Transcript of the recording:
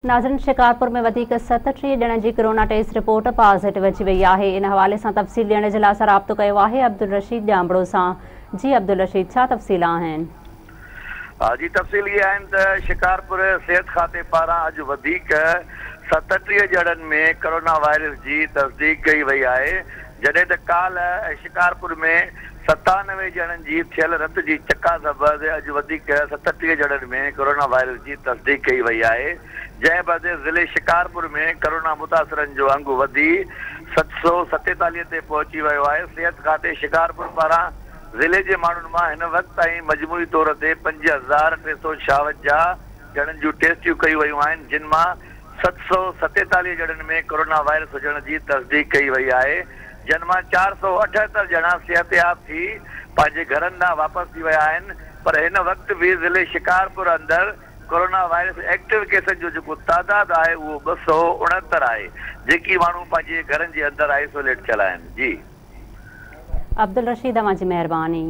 ناظرين شڪارپور ۾ وڌيڪ 37 ڄڻن جي ڪرونا ٽيسٽ رپورٽ پازيٽو اچي وئي آهي ان حوالي سان تفصيل ڏيڻ جي لاء اسان رابطو ڪيو آهي عبدالرشيد ڄامڙو سان جي عبدالرشيد ڇا تفصيل آهن. جي تفصيل اهي آهن ته شڪارپور صحت کاتي پاران اڄ وڌيڪ 37 ڄڻن ۾ ڪرونا وائرس جي تصديق ڪئي وئي آهي جڏهن ته ڪالهه شڪارپور ۾ 97 ڄڻن جي ٿيل رت جي چڪاس بعد اڄ وڌيڪ 37 ڄڻن ۾ ڪرونا وائرس جي تصديق ڪئي وئي آهي، جنهن بعد ضلعي شڪارپور ۾ ڪرونا متاثرن جو انگ وڌي 747 تي پهچي ويو آهي، صحت کاتي شڪارپور پاران ضلعي جي ماڻهن مان هن وقت تائين مجموعي طور تي 5356 ڄڻن جون ٽيسٽيون ڪيون ويون آهن، جن مان 747 ڄڻن ۾ ڪرونا وائرس هجڻ جي تصديق ڪئي وئي آهي، جن مان 478 ڄڻا صحتياب ٿي پنهنجي گهرن ڏانهن واپس ٿي ويا آهن پر هن وقت به ضلعي شڪارپور اندر ڪورونا وائرس ايڪٽو ڪيسن جو جيڪو تعداد آهي اهو 269 آهي جيڪي ماڻهو پنهنجي گهرن جي اندر آئسوليٽ ٿيل آهن جي. عبدالرشيد اوهان جي مهرباني.